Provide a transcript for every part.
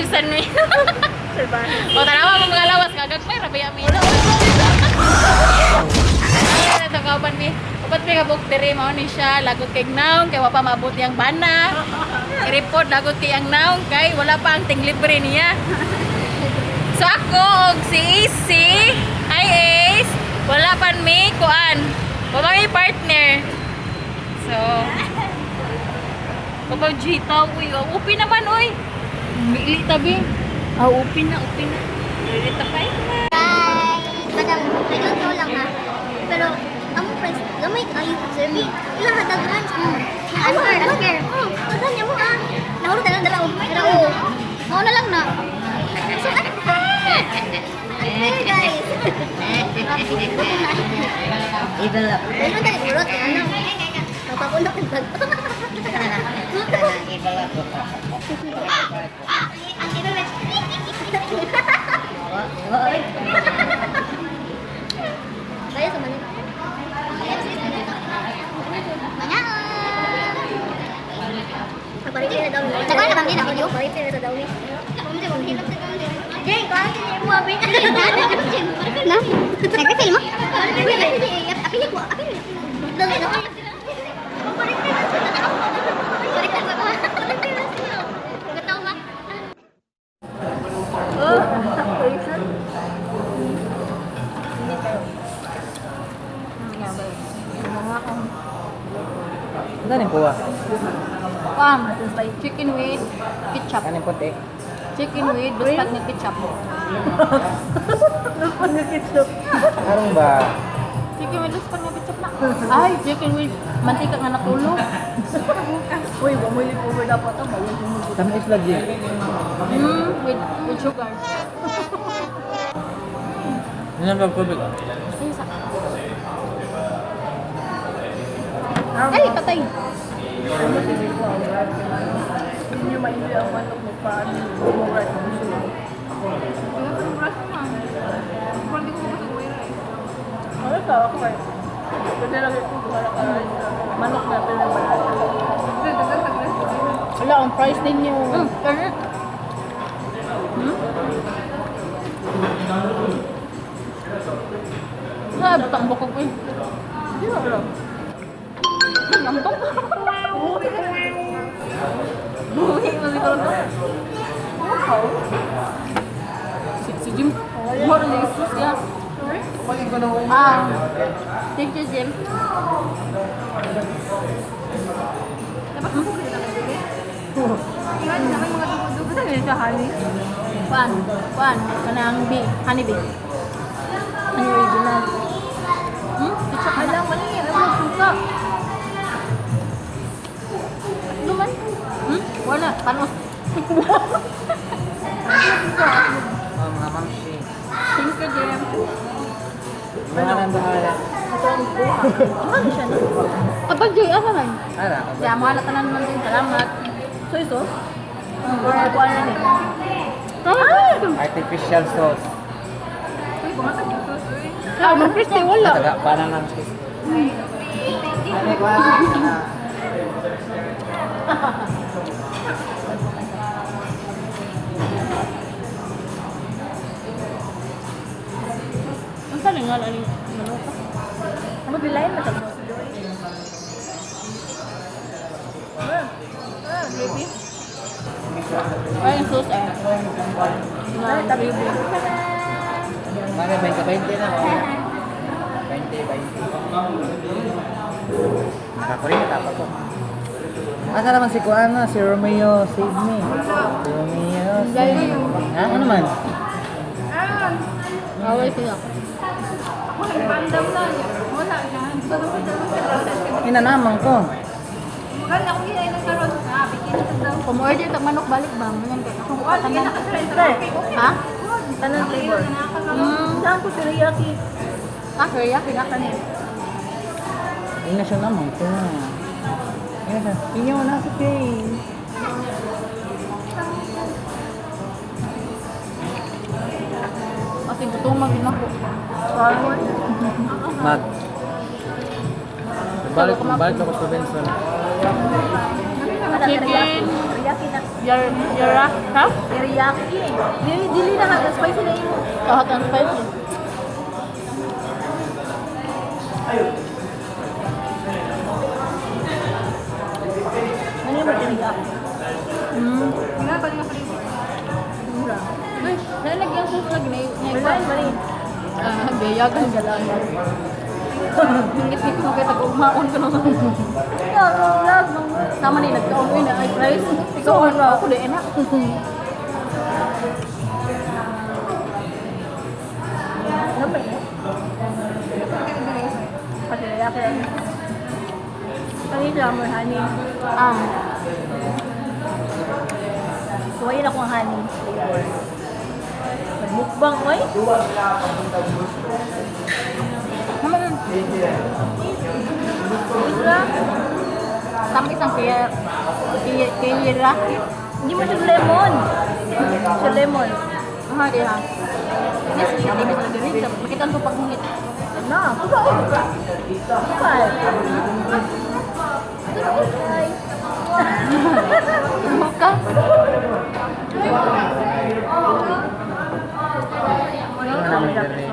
Bisan mi. O tanawa mo mga lawas kagag may rabay ami. Ay, ito kauban mi. Upat mi kabuk diri mao ni siya lagot kay naong kay wa pa maabot yang bana. I-report lagot kay ang naong kay wala pa ang tinglibre niya. So ako og si AC, hi Ace, wala pa mi kuan. Wala mi partner. So, kapag Gita, uy, oh, upi naman, uy. Mili tabi. Ah, upi na, upi na. Ready ta pa eh. Bye! Madam, I don't know lang ha. Pero, among friends, gamay kayo serving. Ilang kadaghan. Unfair, unfair. Oh, daghan niya mo ah. Nahurot na lang dala og dala og. Mao na lang na. So, unfair! Unfair, guys. Evil up. Dahil man tayo urot, ano? Mapapunok ng bag. Evil up. Ang evil Kaya sa mali. Nagkuhan na ba din ang video? Jeng, kuhan si mo abi. Na? Nag-refill mo? Apili ko, apili. Dali na. Ano rin po ah? Pam, chicken with ketchup. Kanin puti. Chicken with luspad nga ketchup. Arong ba? Chicken with luspad nga ketchup na. Ay, chicken with mantika nga natulog. Uy, wa mo over dapat ang bawal mo. Tamis lagi. With sugar. Ano ang pagkubig? Ay, Ay, patay. Hindi nyo mainjoy ang manok mo pa. Mo right mo gusto. Ano ka ako eh. Pwede lang yung kuha ka manok na pwede lang. Wala, ang price ninyo. Pero, Ah, butang bukog ko eh. Hindi ba bro? Lamtok. Buhi mo siguro to. Si Jim, more than Jesus ya. Ah, thank you, Jim. Kuan, kuan, kanang bee, honey bee. Honey original. Ketchup na. Alam mo ni, ano suka. Luman. Wala, panos. Oh, mga mamsi. Thank you, Jim. Mga nang bahala. Ano siya no? Kapag Joy, asa man? Ara, Siya, mga tanan man din. Salamat. Soy sauce? Or kuan na ni. Ah! Artificial sauce. Ah, mang Christy, wala. Taga, parang lang sis. Ano ko? Ang saan nga lang yung manok? Ano bilain na tagmo si Joy? Gravy? Ay, yung sauce eh. Na, gravy. Mga 20, 20 na. Oh. 20, 20. Nakakurin, tapos ko. Asa naman si Kuana, si Romeo, save me. Si Romeo, save me. Ha? Ano man? Away sila. Inanamang ko. Kung order tag manok balik ba? Ganyan kay ako. Tanan. Ha? Tanan flavor. Saan ko teriyaki? Ah, teriyaki na kanin. Ina siya naman ko. Ina siya. Inyo na si Jane. Kasi gutom man gid ako. Mag. Balik, balik ako sa Benson. Chicken. Teriyaki na. Yara, ha? Teriyaki. Dili, dili na ka. Spicy na imo. Hot and spicy. Ano yung teriyaki? Mm. Nga pa nga flavor. Mura. Uy, nalagyan sauce lagi na Wala, mali. Ah, gayagan galang. Hingit ko kay tag-ugmaon ko naman. Vlog. Tama ni nagkaon uy na ay rice. Ikaw ano ako di na. Ano ba yun? Teriyaki. Kani siya mo honey. Ah, Suwayin ako ang honey flavor. Nagmukbang, oy. naman Isa. tamis ang kaya kaya kaya Hindi mo siya lemon. Siya lemon. Ah, di ha. Yes, siya di ba diri makita ko paghungit. Na, kuba Kuba. Ay. Maka. Ano naman diri?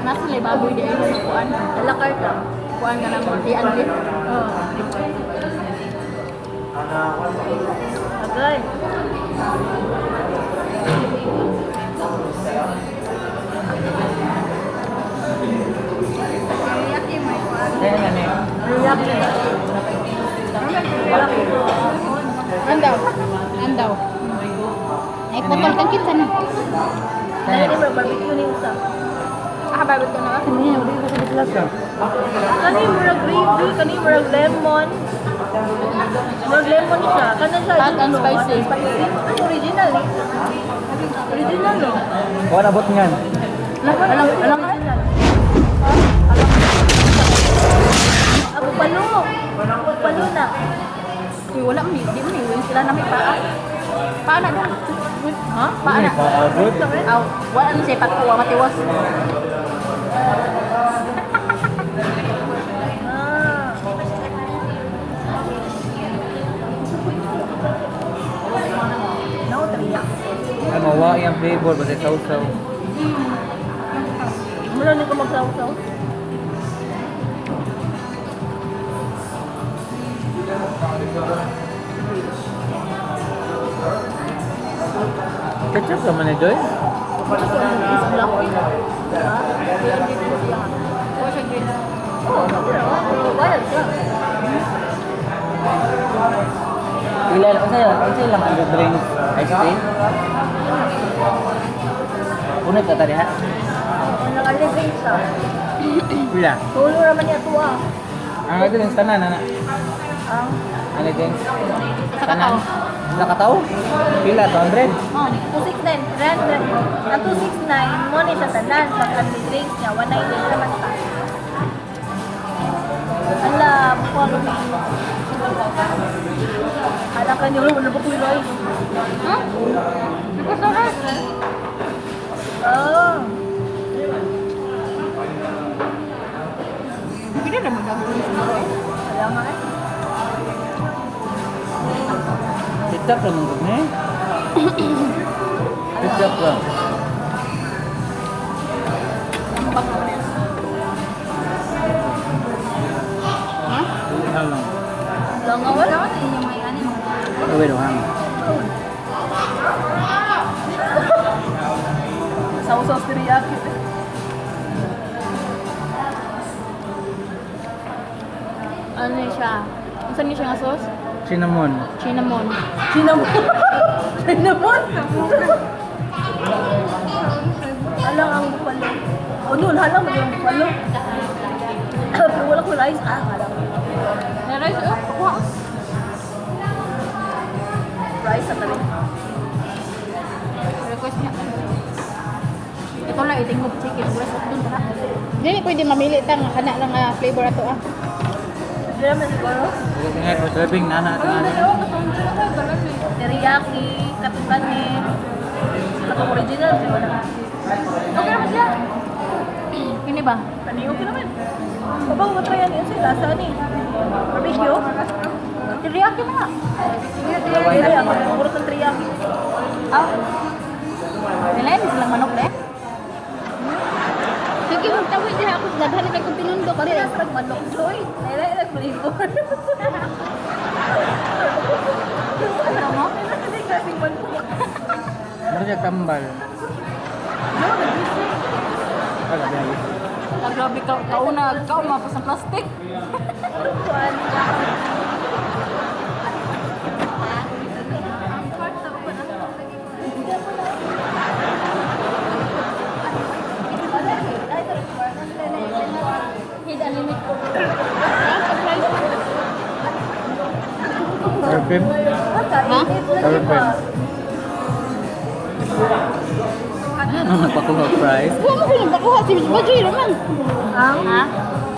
Nasa lay baboy di ay mo kuan. Ala carte lang. Kuan ka ng tian di. Oh. Agay. Teriyaki may kuan. Kaya na ni. Teriyaki. Teriyaki. Andaw. Andaw. Ay putol kang kinsa na. Dali ni barbecue ni usa. Ah, babad ko na. Kani wala ko sa lasa. Kani murag gravy, kani murag lemon. Murag lemon siya. Kana siya. Hot and no? spicy. Hot and spicy. Ay, original eh. Original no? Wala abot ngan. Alam, alam. Original. Ako palo. Ako palo na. Uy, wala man di man ni sila na may paa. Paa na dong. Ha? Paa na. Paabot. Aw, wala na siya pagkuha matiwas. Ah. No, teriyaki. Ay mawa yung flavor basta sausaw. Wala ni ko magsaw-saw. Ketchup ka man ni Joy? Is black. Wala siya green. Oo, pero wild siya. Pila unsa unsa lang ang drinks ice tea? Unod ka ta diha? Naka-live siya. Pila. Tulo raman niya tuwa. Ang drinks tanan ana. Ang Ano drinks? Sa kataw. Sa kataw? Pila 200? Oh, 269, 300. Ang 269, mo ni siya tanan. Pag ang drinks niya, 198 naman pa. Ala, mukha ko na. Hala ka niyo, wala ba ko yung rice? Hmm? Because of rice. Ah. Pwede naman gagawin siguro eh. Wala nga eh. Ketchup lang man gud ni. Ketchup lang. Tambak naman yan. Ha? Ano lang. Wala nga wala. Wala sa inyong may ano mo. Gawin hang. Sausaw teriyaki. Ano siya? Unsa ni siya nga sauce? Cinnamon. Cinnamon. Cinnamon. Cinnamon? Alang ang bupalo. Oh no, halang mo yung bupalo. Pero wala ko rice. Ah, halang. Na rice oh, kuha. Rice sa tabi. Request niya. Ito lang iting mo chicken breast dun tara. Dili pwede mamili ta nga kana lang nga flavor ato ah. Hindi naman siguro. Sige nga ko serving nana at nana. Teriyaki, katungkani. Katong original, di wala. Okay naman siya. Kini ba? Kani okay naman. Pabaw mo try ani sa lasa ni. Barbecue. Teriyaki na nga. Dili ako puro tang teriyaki. Ah. Nila silang manok de. Sige, magtawid diha ako. Daghan na kay kong pinundo Dili kare. sa manok joy. Dili na flavor. Ano mo? Kasi klaseng manok. Meron siya tambal. No, nag-gising. Ah, grabe. Ah, grabe ka kauna, kauna pa sa plastic. Kuan. Hid unlimit ko. Sour cream? Ha? Sour cream. Ano nagpakuha fries? Wa mo ko nagpakuha si Miss Bajoy raman. Ang Ha?